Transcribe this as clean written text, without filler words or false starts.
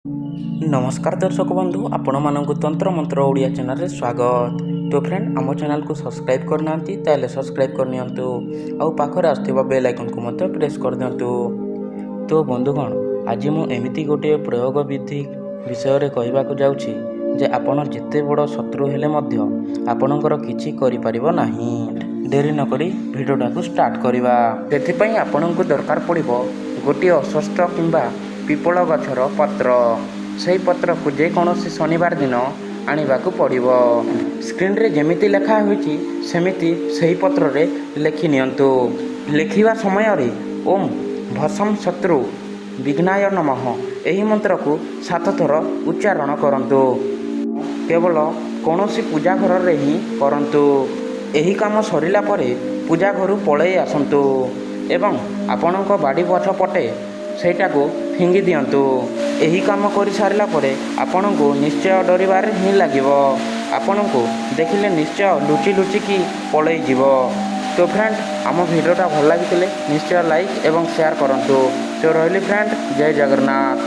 ନମସ୍କାର ଦର୍ଶକ ବନ୍ଧୁ, ଆପଣମାନଙ୍କୁ ତନ୍ତ୍ର ମନ୍ତ୍ର ଓଡ଼ିଆ ଚ୍ୟାନେଲରେ ସ୍ୱାଗତ। ତ ଫ୍ରେଣ୍ଡ, ଆମ ଚ୍ୟାନେଲକୁ ସବସ୍କ୍ରାଇବ୍ କରିନାହାନ୍ତି, ତାହେଲେ ସବସ୍କ୍ରାଇବ୍ କରିନିଅନ୍ତୁ ଆଉ ପାଖରେ ଆସୁଥିବା ବେଲ୍ ଆଇକନ୍କୁ ମଧ୍ୟ ପ୍ରେସ୍ କରିଦିଅନ୍ତୁ। ତ ବନ୍ଧୁଗଣ, ଆଜି ମୁଁ ଏମିତି ଗୋଟିଏ ପ୍ରୟୋଗ ବିଧି ବିଷୟରେ କହିବାକୁ ଯାଉଛି ଯେ ଆପଣ ଯେତେ ବଡ଼ ଶତ୍ରୁ ହେଲେ ମଧ୍ୟ ଆପଣଙ୍କର କିଛି କରିପାରିବ ନାହିଁ। ଡେରି ନକରି ଭିଡ଼ିଓଟାକୁ ଷ୍ଟାର୍ଟ କରିବା। ସେଥିପାଇଁ ଆପଣଙ୍କୁ ଦରକାର ପଡ଼ିବ ଗୋଟିଏ ଅଶ୍ୱତ୍ଥ କିମ୍ବା ପିପଳ ଗଛର ପତ୍ର। ସେହି ପତ୍ରକୁ ଯେକୌଣସି ଶନିବାର ଦିନ ଆଣିବାକୁ ପଡ଼ିବ। ସ୍କ୍ରିନ୍ରେ ଯେମିତି ଲେଖା ହୋଇଛି, ସେମିତି ସେହି ପତ୍ରରେ ଲେଖି ନିଅନ୍ତୁ। ଲେଖିବା ସମୟରେ "ଓମ୍ ଭସମ୍ ଶତ୍ରୁ ବିଘ୍ନାୟ ନମଃ" ଏହି ମନ୍ତ୍ରକୁ ସାତ ଥର ଉଚ୍ଚାରଣ କରନ୍ତୁ। କେବଳ କୌଣସି ପୂଜା ଘରରେ ହିଁ କରନ୍ତୁ। ଏହି କାମ ସରିଲା ପରେ ପୂଜା ଘରୁ ପଳେଇ ଆସନ୍ତୁ ଏବଂ ଆପଣଙ୍କ ବାଡ଼ି ପଛ ପଟେ ସେଇଟାକୁ ଫିଙ୍ଗି ଦିଅନ୍ତୁ। ଏହି କାମ କରିସାରିଲା ପରେ ଆପଣଙ୍କୁ ନିଶ୍ଚୟ ଡରିବାରେ ହିଁ ଲାଗିବ। ଆପଣଙ୍କୁ ଦେଖିଲେ ନିଶ୍ଚୟ ଲୁଚି ଲୁଚିକି ପଳେଇଯିବ। ତ ଫ୍ରେଣ୍ଡ, ଆମ ଭିଡ଼ିଓଟା ଭଲ ଲାଗିଥିଲେ ନିଶ୍ଚୟ ଲାଇକ୍ ଏବଂ ସେୟାର କରନ୍ତୁ। ତ ରହିଲି ଫ୍ରେଣ୍ଡ, ଜୟ ଜଗନ୍ନାଥ।